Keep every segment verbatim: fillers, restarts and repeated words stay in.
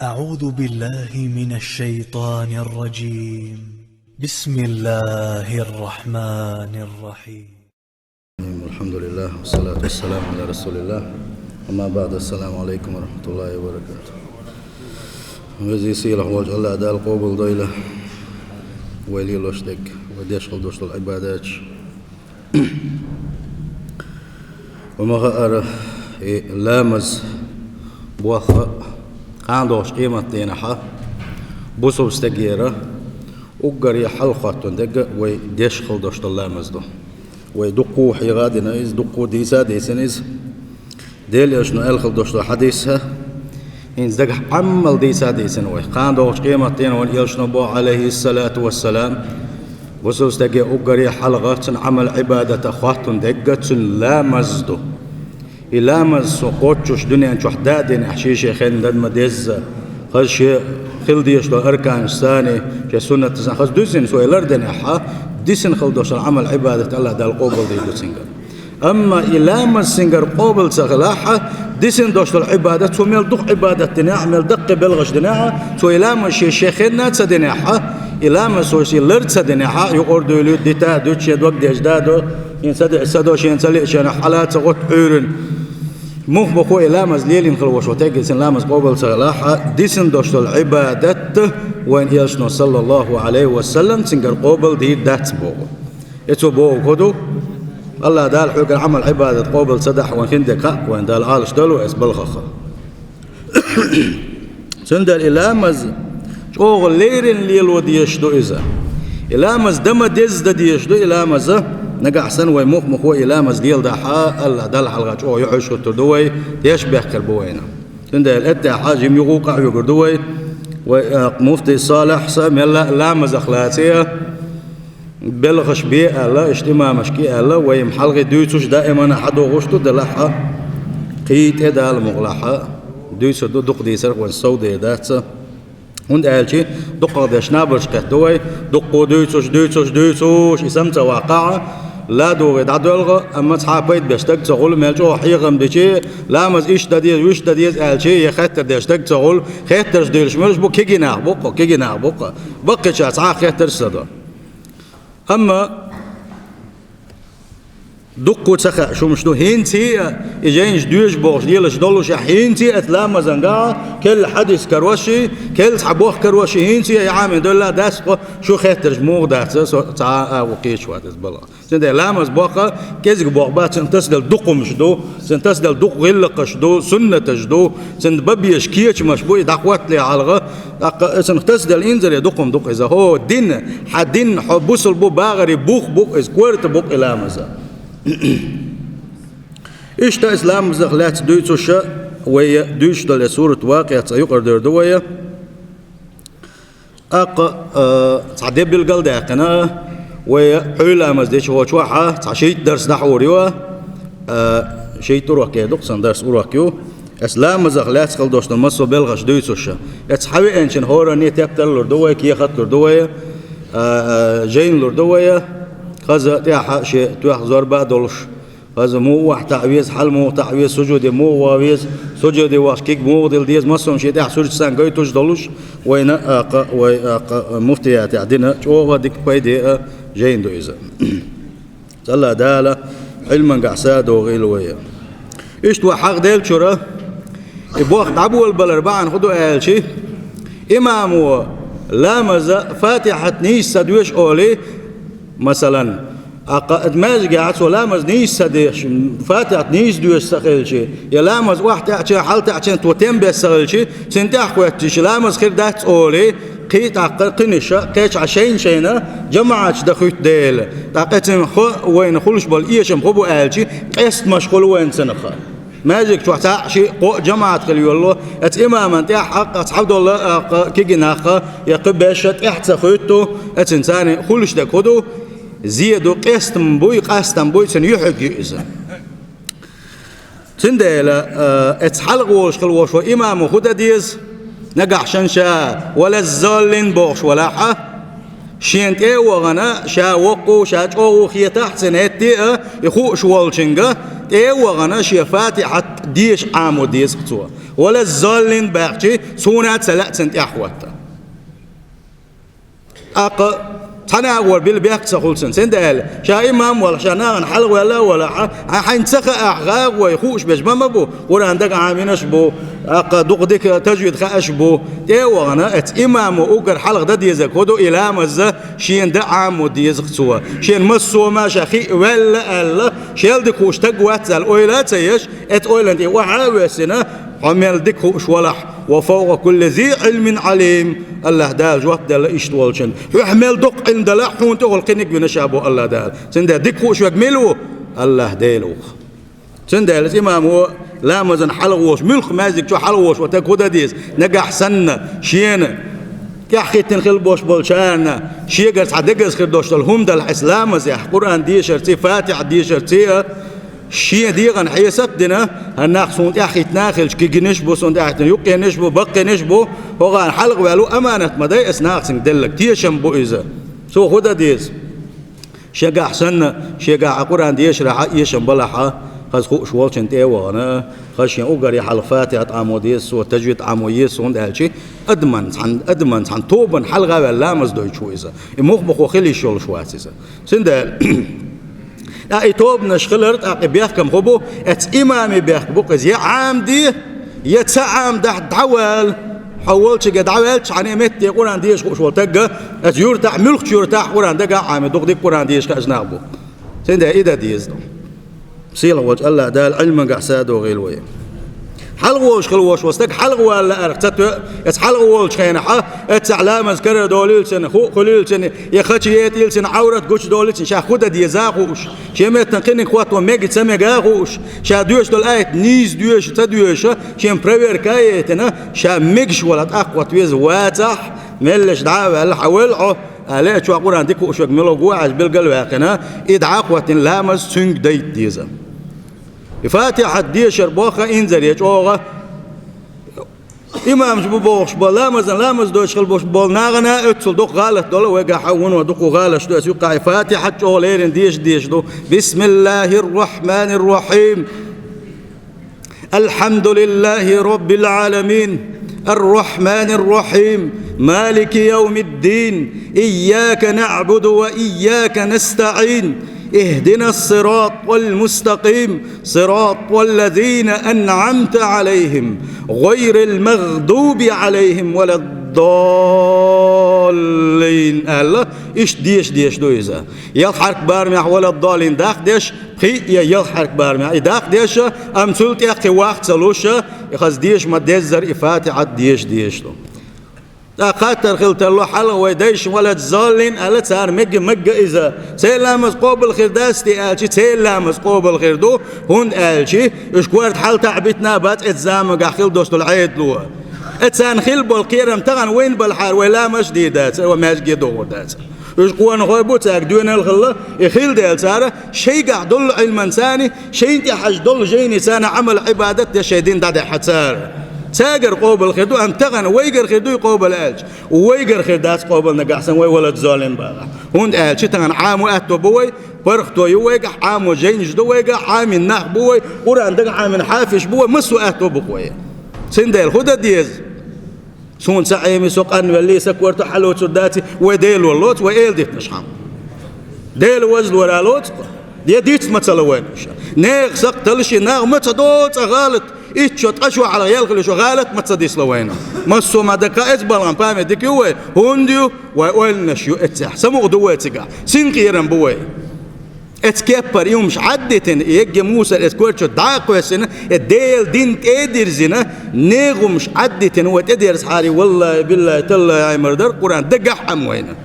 أعوذ بالله من الشيطان الرجيم. بسم الله الرحمن الرحيم. الحمد لله والصلاة والسلام على رسول الله. أما بعد، السلام عليكم ورحمة الله وبركاته. Веза-сийлахь волчу Аллах Дала къобалдойла вай лелош дерг, вай деш хила долуш долу Ӏибадаташ. Ва ма хаара, и ламаз боху кхана догӀучу къематдийнахь бусалба стегера уггаре хьалха хӀоттун дерг вай деш хила долуш долу ламаз ду. Вай дуккха хьеха а дина иза, дуккха дийца а дийцина иза. Делан Элчано аьлла хила долуш долу хьадис а, хӀинца дагахь Ӏамал дийца а дийцина вай. Кхана догӀучу къематдийнахь вайн Элчано боху, Ӏалайхиссалату вассалам, бусалба стеге уггаре хьалха цуьнан Ӏамал-Ӏибадатах хӀоттун дерг цуьнан ламаз ду. И ламаз со кхоччуш дуьнен чохь да а динехь, шен-шен хенна дан ма-дезза, хаза шен хила дезаш долу арканаш санна, шен суннаташ санна, хаза дуьззина со и лардинехь, дисина хила долуш долу Ӏамал-Ӏибадат Аллах Дала къобалдийр ду цуьнгара. Амма и ламаз цуьнгара къобал ца хилахь, дисина долуш долу Ӏибадат, цо мел дукха Ӏибадат динехь, мел даккхий белхаш динехь, цо и ламаз шен-шен хенна ца динехь, и ламаз цо шен лар ца динехь, юкъара дуьйлуьйту, дита а дуьту, шен дог деш да а до, шен ца де-, ца до, шен ца лиъча, шен хьала а ца гӀотту Ӏуьйранна. Муха-муха и ламаз лелийна хила волуш волу стеге, цуьнан ламаз къобал ца хилахь, дисина долуш долу Ӏибадат вайн Элчано, саллаллаху Ӏалайхи ва саллам, цуьнгара къобалдийр дац боху. И цо бохург хӀун ду? Аллах Дала хьоьгара Ӏамал-Ӏибадат къобал ца дахь вайн хин дерг хаьа, вайн Дала Ӏалаш долу аса балхах. Цундела и ламаз чӀогӀа леррина лело дезаш ду иза. И ламаз дан ма-дезза дан дезаш ду, и ламаз. Нагахь санна вай муха-муха и ламаз леладахь, Аллах Далла хьалха чӀогӀа юьхьӀаьржа хӀуттур ду вай, тешнабехкар бу вайна. Цундела эттехь жима юха къахьоьгур ду вай, вай, а, муфти Салахьса мелла а ламазах лаций, белхаш бе аьлла, иштта имамашка и аьлла, вай-м хьалхе дуьйцуш даимана хьадогӀуш ду, делахь а, кхин тӀе Дала мукъалахь, дуьйцур ду, дукха дийцарх вайн сов дер дац. ХӀунда аьлча дукхах дерш набарш кхетта ду вай, дуккха дуьйцуш, дуьйцуш, дуьйцуш, и сам ца ваккхахь, ладогӀий дӀадоьлху, амма цхьа а пайда беш стаг ца хуьлу, мел чӀогӀа хьехам дичи, ламаз иштта дан деза, вуьшта дан деза аьлчи, я хеттар деш стаг ца хуьлу, хеттарш дийраш муьлш бу, кегий нах бу-кх, кегий нах бу-кх. Баккхийчара цхьа а хеттарш ца до. Амма дуккха ца хаьа шумаш ду, хӀинца а, и жайнаш доьжа бохуш лелаш долуш, хӀинца а ламазан гахь, керла хьадис карош, керла цхьа боху карош, хӀинца а Ӏамин долла дац-кх шу хеттарш муха дац, со цхьа а агӀо кхеча вац иза бала. Цундела ламаз боху кӀезиг боху бац, цуьнан тасаделла дукха хӀумаш ду, цуьнан тасаделла дукха гӀиллакхаш ду, суннаташ ду, цуьнан бан безаш кечамаш бу, и дӀахӀоттале хьалха, тӀаккха цуьнан тасаделла инзаре дукха хӀума ду-кх иза. ХӀо дин, хьан дин, хьо бусалба бу, багӀаре бух бу-кх иза, корта бу-кх и ламаз. Иштта иза ламазах лаьцна дуьйцуш вай дуьйцуш долу сурат ВакъиӀат цкъа юкъара дер ду вай. ТӀаккха, а, цхьа де билгал а даьккхина, вай хьуьй ламаз дечу гӀочохь цхьа шийтта дарс дӀахьур ю, а, шийтта урок эр ду-кх сан, дарс урок ю. Аса ламазах лаьцна хила долуш долу массо а белхаш дуьйцуш. Аса хьан веанчун хӀоранна тептар лур ду вай, кехат лур ду вай, а, а, жайна лур ду вай, хаза тӀехь шен тоьхна зорба а долуш. Хаза муха охьатаӀа веза, хьала муха таӀа веза, сужуде муха ваха веза, сужуде вахча куьг муха дилла деза, массо а шен тӀехь суьрташ санна гойтуш долуш, вайна а кха, вай а кха, муфтиятехь дина чӀогӀа дика пайде а жайна ду иза. Аллах Дала Ӏилмангахь са а догӀийла вай. Иштта вай хьахаделлачуьра, и боху дӀаболабалар бахьана хӀун ду аьлчи, имамо ламаза Фатихьат нийса ца доьшу олий, масалан, а кха-, маьждигехь цо ламаз нийса ца деш, Фатихьат нийса доьшуш ца хилчи, я ламаз охьатаьӀча, хьалатаьӀча цо тем беш ца хилчи, цуьнан тӀаьхьахӀоьттича ламаз хир дац олий, кхин а тӀаккха кхинаша, кхечахьа шайна-шайна жамаӀаташ дан хӀуьтту дела, тӀаккха цуьнан хӀо вайна хуьлуш болу эшам хӀун бу аьлчи, къестамаш хуьлу вайна цунах. Маьждиг чохь цхьаъ, шиъ, кхоъ жамаӀат хила йолало, оцу имаман тӀаьхьа хьакъ цхьа долу а кха кегий нах я кхин беш тӀаьхьа ца хӀуьтту, оцунна царна хуьлуш дерг хӀун ду? Зе ду, къестам буй, къастам буй, цуьнан юьхьиг ю иза. Цундела, а, оцу хьалха волуш хила волуш волу имамо хӀун дан деза? Нагахь шен ша «Валаззаллин» бохуш валахь а, шена тӀе а вахана, ша воккха ву, ша чӀогӀа ву хетахь а, цуьнан хӀетте а, и хууш волчуьнга, ТӀе а вахана, шен Фатихьат деша Ӏамо деза-кх цо. «Вала ззаллин» баьхча, цунна а ца лаьа цунна тӀехьа хӀотта. ТӀаккха цхьа нагӀор била бехк ца хул цунна. Цундела, ша имам валахь, ша нахана хьалхаваьлла а валахь, хьайна ца хаахь, гӀагӀ вай хууш беш ма ма бу, Къуръан дага Ӏамийнарш бу, тӀаккха дукха дика тажвид хууш бу. ТӀе а вахана, эцу имамо уггар хьалха дан дезарг хӀун ду, и ламаз шена дан Ӏамо деза-кх цо. Шена массо а ма ша хи а ваьлла аьлла, шел дика хууш стаг вац аьлла ойла а ца еш, эцу ойланна тӀе охьа а воьссина, хьо мел дика хууш валахь, «ва фавкъа кулли зи Ӏилмин Ӏалим», АллахӀ Дала жоп делла иштта волчунна. Хьоьх мел доккха Ӏилма далахь, хьуна тӀехула кхиниг вина ша бу АллахӀ Дала. Цундела дика хууш верг мила ву? АллахӀ Дела ву-кх. Цундела иза имамо ламазан хьалхаволуш, муьлхха маьждиг чу хьалхаволуш волу стаг хӀун дан деза? Нагахь санна шена тӀаьхьахӀиттина хила болуш болчарна шегара цхьа дегаза хир долуш долу хӀума далахь, эцу ламазехь, Къуръан дешарций, Фатихьа дешарций а, шен дегӀан хьесап а дина, хӀара нах суна тӀаьхьахӀиттина а хилча, кегийнаш а бу, суна тӀаьхьахӀиттина юккъенаш а бу, баккхийнаш а бу, хӀокхарна хьалхаваьлла ву, аманат ма дай аса нахаца дилларг, тешам бу иза. Цо хӀун дан деза? Шегахь санна, шегахь а Къуръан дешарехь а эшам балахь а, хаза хууш волчунна тӀе а вахана, хаза шен уггаре хьалха Фатихьат Ӏамо деза цо, тажвид Ӏамо еза цо, хӀунда аьлча адаман цхьана, адаман цхьана тобанна хьалха а ваьлла ламаз дойтуш ву иза. И муха бохо хила йиш йолуш вац иза. Цундела, тӀаккха и тобанаш хилар, тӀаккха и бехкам хӀун бу, эцу имаме бехк бу-кх иза, я Ӏамаде, я ца Ӏамадахь дӀавала. Хьо волчуьнга дӀаваьлча, хьан и метте Къуръан деша хууш волу стаг, эцу юьртахь, муьлххачу юьртахь Къуръан дага а Ӏамий, дукха дика Къуръан деша хууш нах бу. Цундела и дан деза. Сийлахь волчу АллахӀ Дала Ӏилманехь са а дохийла вай. Хьалхаволуш хила волуш волу стаг хьалхавала лаарх ца тоьа, эцу хьалхаволучу хенахь, эццахь ламаз карадолийла цуьнан, хӀуъа хуьлийла цуьнан, я хача етийла цуьнан, Ӏаврат гучудолийла цуьнан, ша хӀун дан деза а хууш, шен меттана кхиниг хӀотто мега ца мега а хууш, ша доьшуш долу аят нийса доьшуш а ца доьшуш а, шен проверка а яйтина, ша мегаш валахь тӀаккха хӀотта веза вацахь, меллаша дӀа а ваьлла, хьан ваьлла хьо, аьлла, чохь Къуръан дика хууш верг мила ву аьлча билгал а ваьккхина, и дӀа а хӀоттийна ламаз цуьнга дайта деза. И Фатихьат дешар боху инзаре чӀогӀа. Имамаш бу бохуш бо, ламазан ламаз дойтуш хила бохуш болу нахана а оццул дукха гӀалат долу вайгахь, хьан вуно дукха гӀалаташ ду, аса юккъахь и Фатихьат чӀогӀа леррина деша дезаш ду. بسم الله الرحمن الرحيم. الحمد لله رب العالمين. الرحمن الرحيم. مالك يوم الدين. إياك نعبد وإياك نستعين. اهدنا الصراط المستقيم. صراط الذين أنعمت عليهم. غير المغضوب عليهم ولا الضالين. Аьлла, иштта деша дезаш ду иза. Ялх хьарк барамехь «вала ддаллин» даккха деш, пхиъ я ялх хьарк барамехь и даккха деш, амма цул тӀаьхьа кхин ваха ца луш, и хаза деша ма-деззара и Фатихьат деша дезаш ду. ТӀаккха хаттар хила тарло, хьалха вай дайша «вала ддаллин» аьлла, цара мега-мега иза. Церан ламаз къобал хир дац те аьлча, церан ламаз къобал хир ду, хӀунда аьлча уьш корта хьалатаӀа битина а бац эцу заманахь хила долуш долу Ӏедало. Эцарна хила болу кхерам тахана вайна балахьара вай ламаз а дийр дацара, вай маьждиге а догӀур дацара. Уьш къонахой бу, цаьрга доьналла хилла, и хила дела цара шайгахь долу Ӏилманца, шайна тӀехь хьажа долу жайница Ӏамал-Ӏибадат деш шайн дин дӀадаьхьа цара. Цаьргара къобал хир ду, амма тахана вайгара хир дуй къобал аьлча? Вайгара хир дац къобал нагахь санна вай «вала ддаллин» бахахь. ХӀунда аьлча тахана Ӏамо аьтто бу вай, паргӀато ю вайгахь, Ӏамо жайнаш ду вайгахь, Ӏамийна нах бу вай, Къуръан дага Ӏамийна хьафизаш бу вай, массо а аьтто бу-кх вай. Цундела хӀун дан деза? Суна ца Ӏемий, со къанвеллий, сан корта хьалоцур даций, вай Делора лоцу, вай эладитанаш хьан. Дела вазлора лоцу-кх, я диц ма ца ло вайна уьш. Нехан сакхталлаш, нах ма ца до цкъа гӀалат, итт шо, ткъа шо хьалха яьлла хилла шо гӀалат ма ца дисло вайна. Массо а ма даккха эцу балгӀан памет дика ю вай, хӀунда ю, вай ойланаш ю эццехь. Сан мукъа ду вай цигахь, синкъерам бу вай. Эцу кеппара и хӀумаш Ӏаддитина, и егге мусар эцу корта чу дӀа а кхоьссина, и Делан дин тӀе а дирзина, нехан хӀумаш Ӏаддитина вай тӀедерзахьара, валлахӀи, биллахӀи, таллахӀи, Ӏемар дара Къуръан дагахь Ӏама вайна.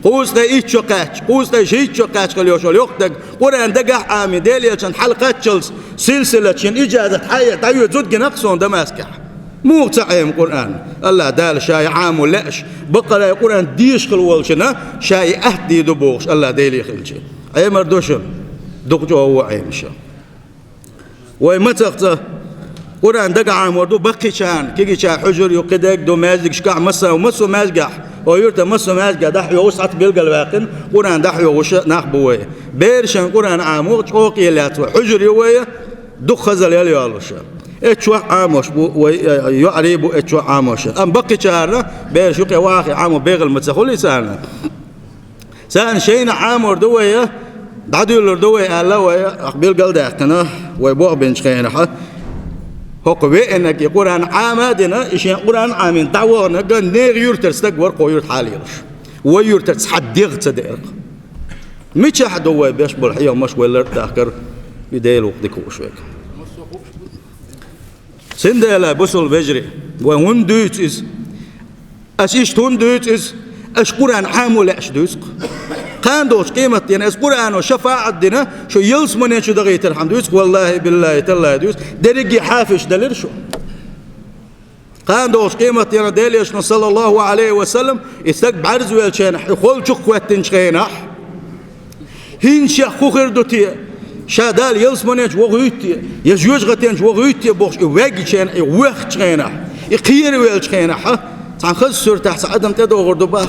Кхузткъе итт шо кхаьчча, кхузткъе шийтта шо кхаьчча хила йолуш йолу йоккха стаг Къуръан дагахь Ӏамий, Делан элчанна хьалакхаччалц силсилат шен ижазат хьаэца дӀайоьду зудгинакх суна Дамаскехь. Муха ца Ӏема Къуръан? АллахӀ Дала ша и Ӏамо лаьаш, баккъалла и Къуръан деша хила волчунна ша и атта дийр ду бохуш АллахӀ Деле хилча. Ӏемар ду шуна? Дукха чӀогӀа ву Ӏемаш. Вай мацах цкъа Къуръан дага Ӏамор ду баккхийчарна, кегийчара хьуьжар ю, кхидерг ду, маьждигашкахь, массо а, массо а маьждигехь Хьо юрта массо а маьждиге дӀахьоьхуш, цхьацца билгал ваьккхина, Къуръан дӀахьоьхуш нах бу вай. Берашна Къуръан Ӏамо чӀогӀа къелаьцна вай, хьужар ю вай, дукха хазал ял йолуш. Эццахь Ӏамош бу вай, э, йоӀарий бу эццахь Ӏамош. Амма баккхийчарна бераш юкъе вахе Ӏамо бегӀал ма ца хуьлу царна. Царна шайна Ӏамор ду вай, дӀадуьйлур ду вай аьлла вай, ахь билгал а даьккхина, вай бохбинчу хенахь. ХӀокху веанарг и Къуръан Ӏама а дина, и шен Къуръан Ӏамийна дӀаваханарг нехан юьртара стаг вара кху юьрта хьалаелаш. Вай юьртара цхьа дегӀ ца деара. Мичахь ду вай беш болу хьехамаш, вай лар а дахкара, и Дела ву-кх дика хууш верг. Цундела, бусалба вежарий, вай хӀунда дуьйцу иза? Ас иштта хӀунда дуьйцу иза? Аш Къуръан Ӏамо лаьаш дуьйцу-кх. Кхана долчу къематдийнахь ас Къуръано шафаӀат дина, шу ялсамане чу дахийтархьама дуьйцу-кх, валлахӀи, биллахӀи, таллахӀи дуьйцу, дерриге хьафизаш далира шу. Кхана долчу къематдийнахь Делан Элчано, саллаллахӀу Ӏалайхи ва саллам, и стаг бӀаьрзе веллачу хенахь, и холчух а хӀоьттинчу хенахь, хӀинца шех хӀун хир ду те? Ша Дала ялсамане чу вохуьйту те, я жоьжахатен чу вохуьйту те бохуш, и вегначу хенахь, и воьхначу хенахь, и кхеравеллачу хенахь, цхьана хаза суьртехь цхьа адам тӀедогӀур ду боху.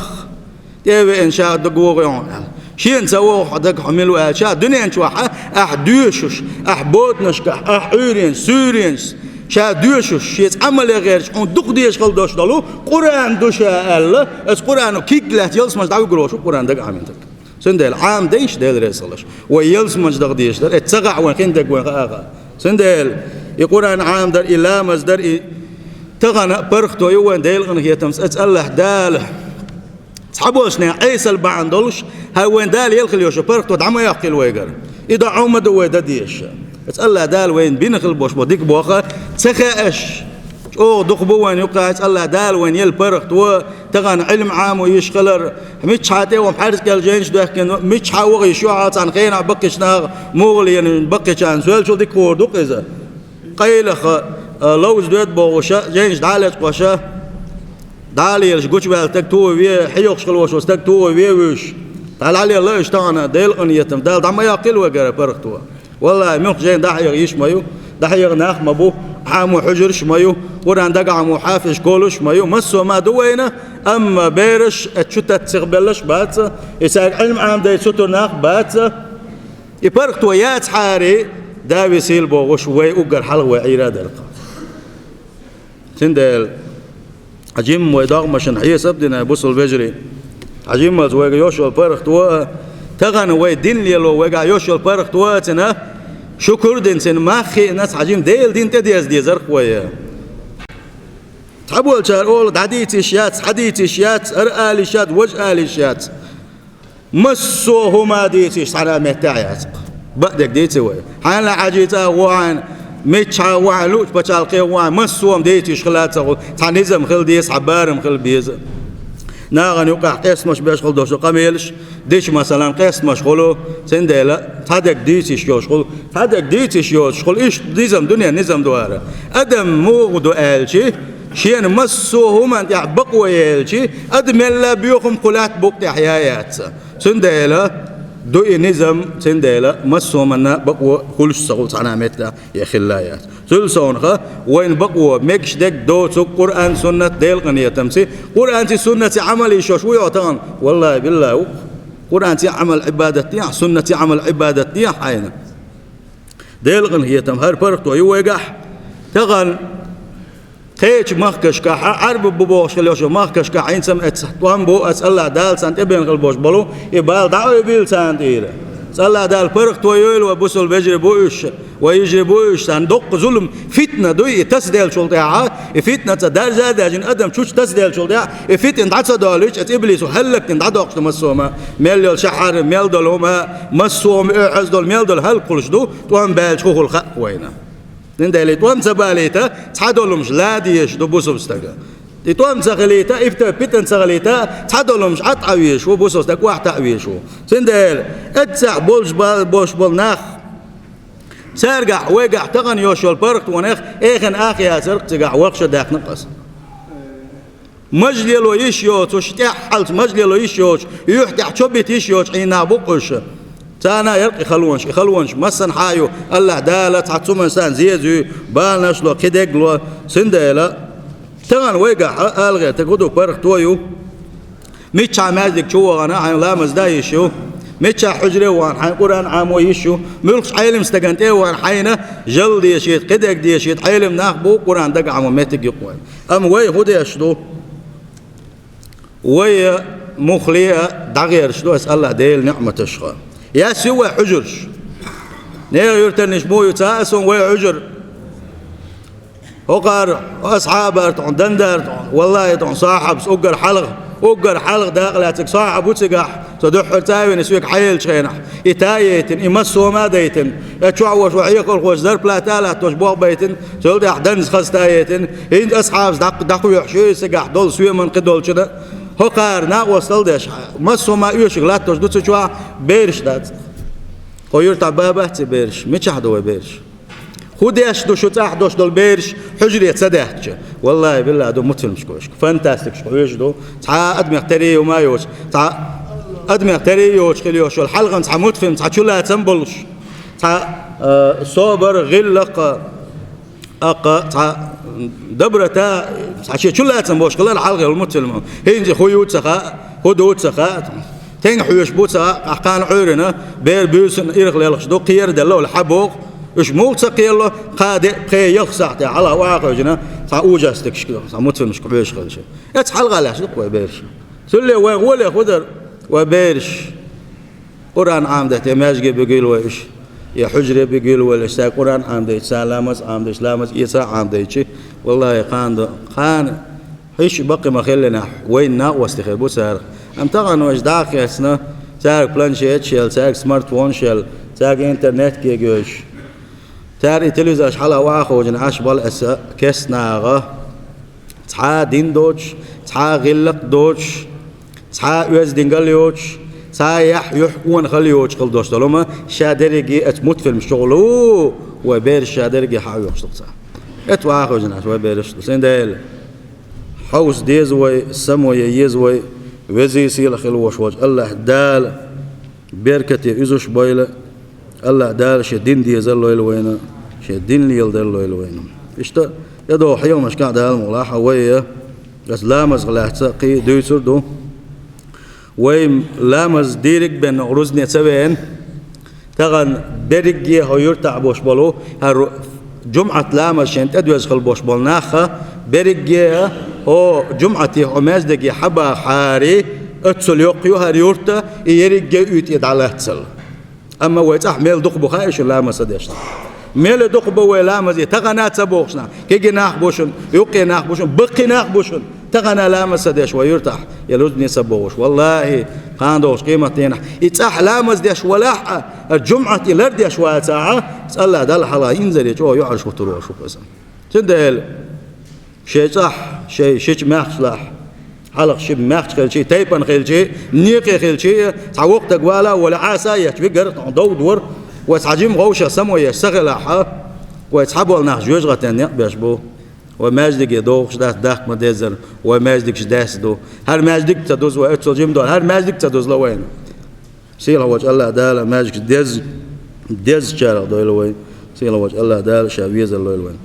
ТӀе а веана, ша дагавогӀу хьуна аьлла. Шена ца вогӀу хьо дага, хьо мила ву аьлча, дуьнен чохь ахь доьшуш, ахь боданашкахь, ахь Ӏуьйренаш, суьйренаш, ша доьшуш, шеца Ӏамале гӀерташ, хьуна дукха дезаш хила долуш долу Къуръан ду ша аьлла, аса Къуръано куьг лаьцна ялсамане чу дӀавуьгур волуш ву Къуръан дага Ӏамийнарг. Цундела Ӏамадайша, Дела реза хуьлда. Вай ялсамане чу даха дезаш дара, эццахь вайн хин дерг вайна хаьа. Цундела и Къуръан Ӏамадар, и ламаздар, и тахана паргӀато ю вайн Делан къинхетамца, аса АллахӀ Дала цхьаболчу нехан Ӏесалла бахьана долуш, хӀара вайн Дала елла хила йолуш паргӀато дӀа ма йоккхийла вайгара. И доӀа ма ду вай дан дезаш. Аса АллахӀ Дала вайна бина хила болуш бо дика боху, ца хууш, чӀогӀа дукха бу вайна юккъехь, аса АллахӀ Дала вайна елла паргӀато, тахана Ӏилма Ӏамо йиш хилар, миччахьа тӀе ван хьаьрца кӀел жайнаш доьхкина, миччахьа ваха йиш ю хьо цхьана хенахь баккхийчу наха муха лелийна, баккхийчарна соьлучул дика хуур ду-кх иза. Къайлаха, а, ловза доьду бохуша, жайнаш дӀа а лечкъоша, дӀа а лелаш гучуваьлла стаг тухуш ве, хьехош хила волуш волу стаг тухуш ве вуьйш. ДӀа а лелла уьш тахана, Делан къинхетам, Дала дӀа ма йоккхийла вайгара паргӀато. ВаллахӀи, муьлхха жайна дӀахьеха йиш ма ю, дӀахьеха нах ма бу, Ӏамо хьуьжарш а ма ю, Къуръан дага Ӏамо хьафизаш, колуш а ма ю, массо а ма ду вайна, амма бераш а чу таттах беллаш а бац, и цаьрга Ӏилма Ӏамадай цу тур нах а бац. И паргӀато яцахьара, Дала висийла бохуш, вай уггар хьалха вай Ӏийра а дара-кх. Цундела, хьан жимма вай догӀмашна хьесап а дина, бусалба вежарий. Хьан жиммалц вайга йолуш йолу паргӀато, тахана вай дин лело вайгахь йолуш йолу паргӀато цуьнан, шукур а дина цуьнан, мах а хиъна, хьан жимма Делан дин тӀедерза дезара-кх вай. Цхьаболчара олу, дӀадийца йиш яц, схьадийца йиш яц, ара ала йиш яц, важа ала йиш яц. Массо а хӀума дийца йиш цхьана а меттехь яц-кх. Бакъдерг дийци вай. Хьанна Хьаьжин цӀа а гӀо хьайна, миччахьа а гӀо хьайна, луъучу пачхьалкхе а гӀо хьайна, массо а хӀума дийца йиш хила а ца хуьлу, цхьа низам хила деза, цхьа барам хила беза. Нахана юкъахь къестамаш беш хила долуш ду къамелаш, дича, масалан, къестамаш хуьлу, цундела цхьа дерг дийца йиш йолуш хуьлу, цхьа дерг дийца йиш йоцуш хуьлу, иштта низам, дуьненан низам ду хӀара. Адам муха ву ду аьлчи, шена массо а хӀуманна тӀехь бакъо елчи, адам мелла а боьхам кху лаьтта букъа тӀехь я яц. Цундела ду и низам, цундела массо а хӀуманна бакъо хуьлуш ца хуьлу цхьана а меттехь, я хилла а яц. Цул совнаха, вайна бакъо мегаш дерг доцург Къуръан, суннат, Делан къинхетамца. Къуръанций, суннатций Ӏамал йиш йолуш вуй хьо тахана? ВаллахӀи, биллахӀи, ву-кх. Къуръанций Ӏамал Ӏибадат дехьа, суннатций Ӏамал Ӏибадат дехьа хьайна. Делан къинхетам, хӀара паргӀато ю вайгахь. Тахана кхечу махкашкахь, Ӏаьрбий бу бохуш хила йолчу махкашкахь, хӀинца-м эццахь тӀом бу, аса АллахӀ Дала царна тӀебеана хила болуш болу, и бала дӀаойбийла царна тӀера. Аса АллахӀ Дала паргӀато йойла вай, бусалба вежарий бу уьш, вай йижарий бу уьш, царна доккха зулам, фитна дуй и тасаделлачул тӀаьхьа, и фитна цӀа даржа а даьжна, адам чучу тасаделлачул тӀаьхьа, и фитна дӀа ца долуьйтуш, эцу иблисо хӀаллакдина дӀадоккхуш ду массо а хӀума, мел йолу шахьар, мел долу хӀума, массо а хӀума, оьхьаз долу, мел долу хӀаллакхуьлуш ду, тӀом баьлча хӀун хуьлу хаьа вайна. Цундела и тӀом ца балийта, цхьа долу хӀумаш лан дезаш ду бусалба стага. И тӀом ца хилийта, ифта, питана ца хилийта, цхьа долу хӀумаш Ӏад а везаш ву бусалба стаг, охьатаӀа везаш ву. Цундела, эццахь болуш ба-, болуш болу нах, цаьргахь, вайгахь тахана йолуш йолу паргӀатонех эхина ах яцара-кх цигахь, вахша даьккхина-кх аса. Маж лело йиш йоцуш, тӀаьххьалц маж лело йиш йоцуш, юьхь тӀехь чо бита йиш йоцуш Ӏийна нах бу-кх уьш. Царна а яра-кх и халонаш, и халонаш массанхьа а ю, АллахӀ Дала цхьа цу хӀуманца санна зеза юй, баланаш ло, кхидерг ло, цундела. Тахана вайгахь ала гӀертарг хӀун ду, паргӀато ю. Миччахьа маьждиг чу вахана хьайна ламаз дан йиш ю? Миччахьа хьужаре вахана хьайна Къуръан Ӏамо йиш ю? Муьлххачу Ӏелам стагана тӀе а вахана хьайна жал дешийта, кхидерг дешийта, Ӏелам нах бу, Къуръан дага Ӏамо меттиг юкъа вай. Амма вай хӀун деш ду? Вай муххале а дӀагӀерташ ду аса АллахӀ Делан ниӀматашха. Яс ю вай хьужараш. Нехан юьртаниш мо ю ца а сона вай хьужар. ХӀокхара асхьабар тхьона, дандар тхьона, валлахӀи, тхьона сахьабас уггар хьалха, уггар хьалха дакъа лаьцнарг сахьаб ву цигахь, со дуьххьара цӀа а вина, соьга хьаеллачу хенахь. И та а яйтина, и массо а хӀума а дайтина, э, чохь волуш вай хьекхалхоша зарплата а латтош болх байтина, цул тӀаьхьа данза хаза та а яйтина, хӀинца асхьабас дӀакх-, дӀакхоьхьуш ю и цигахь долу соьман кхидолчунна. ХӀокхара накъосталла деш, массо а хӀума оьшург латтош ду цу чохь, бераш дац. Хьо юьртахь бабац и бераш, мичахь ду вай бераш? ХӀун деш ду шу цӀахь долуш долу бераш хьужаре ца даьхкича? ВаллахӀи, биллахӀи, ду мультфильмашка вешка, фантастикашка хьоьжуш ду. Цхьа а адамех таре а хӀума йоцуш, цхьа а адамех таре а йоцуш хила йолуш йолу хьалхана цхьа мультфильм, цхьа чулацам болуш, цхьа, э, собар, гӀиллакх, аккха, цхьа доброта, цхьа шен чулацам болуш хилар хьалха йолу мультфильм. ХӀинца хӀун ю ца хаьа, хӀун ду ца хаьа. Тенга хьоьжуш бу ца хаьа, ахь кхана Ӏуьйранна, бер буьйсанна ирх лелхаш ду, кхераделла вала хьан боху, уьш муха ца кхерало, кхаа де, пхе, ялх сахьтехь хьалха охьа а хевшина, цхьа ужастикашка, цхьа мультфильмашка хьоьжуш хилча. Эцу хьалха лаьтташ ду-кх вай бераш. Цуьлле вайн гӀоле хӀун дара вай бераш? Къуръан Ӏамадайта, я маьждиге бигийла вай уьш, я хьужаре бигийла вай уьш, цаьрга Къуръан Ӏамадайта, царна ламаз Ӏамадайта, ламаз эца а Ӏамадайчи, валлахӀи, кхана до, кхана хӀуьш баккхий ма-хиллинехь, вайн накъостий хир бу царах. Амма тахана вайша дӀа а хецна, цаьрга планшеташ елла, цаьрга смартфонаш елла, цаьрга интернет кегайоьжуш. Цара и телевизораш хьалха охьа а ховшина, Ӏаш бала аса кестнагӀа. Цхьа а дин доцуш, цхьа а гӀиллакх доцуш, цхьа а оьздангалла йоцуш, цхьа а яхь, юьхь, онахалла йоцуш хила долуш долу хӀума ша дерриге а оцу мультфильмаш чухула ву, вай бераш ша дерриге а хьан а оьхуш ду-кх цхьа. Эцу охьа а хевшина Ӏаш вай бераш ду. Цундела хьовса деза вай, само ян еза вай, везий сийлахь хила волуш волчу АллахӀ Дала беркате уьзуш бойла, АллахӀ Дала шен дин дезар лойла вайна, шен дин леладар лойла вайна. Иштта, тӀедогӀу хьехамашкахь Дала мукъ лахь вай, аса ламазах лаьцна кхин а дуьйцур ду. Вай ламаз дийриг а бен рузбане ца веана, тахана берриге а хӀокху юьртахь болуш болу, хӀара жумӀат ламаз шайна тӀедоьзна хила болуш болу нах а, берриге а хӀокху жумӀате, хӀокху маьждиге хьабахахьара, оццул йоккха ю хӀара юрт а, и ерриге а уьйтӀе дӀалаццал. Амма вай цӀахь мел дукха бу хаьий шуна ламаз ца деш нах? Мел дукха бу вай ламазе тахана а ца бохуш нах, кегий нах бу шуна, юккъе нах бу шуна, баккхий нах бу шуна, тахана а ламаз ца деш вай юьртахь, я рузбане ца бохуш. ВаллахӀи, кхана долуш къематдийнахь и цӀахь ламаз деш валахь а, хӀара жумӀат и лардеш вацахь а, АллахӀ Далла хьалха инзаре чӀогӀа юьхьӀаьржа хӀуттур волуш ву-кх иза. Цундела шайн цӀахь, шайн шича маьхчалахь, хьалха ши маьхча хилчий, тайпана хилчий, некъе хилчий, цхьа воккха стаг вала а волий, Ӏаса а етташ вигара, тхьовна дов дора, вай цхьа жима гӀовшах само еш ца хилахь а, вай цхьаболу нах жоьжахатин некъ беш бу. Вай маьждиге догӀуш дац, даккха ма-деззара, вай маьждигаш даьсса ду. ХӀара маьждиг ца дуза вай, оццул жима долу хӀара маьждиг ца дузало вайна. Сийлахь волчу АллахӀ Дала маьждигаш деза, дезачарах дойла вай. Сийлахь волчу АллахӀ Дала ша везар лойла вайна.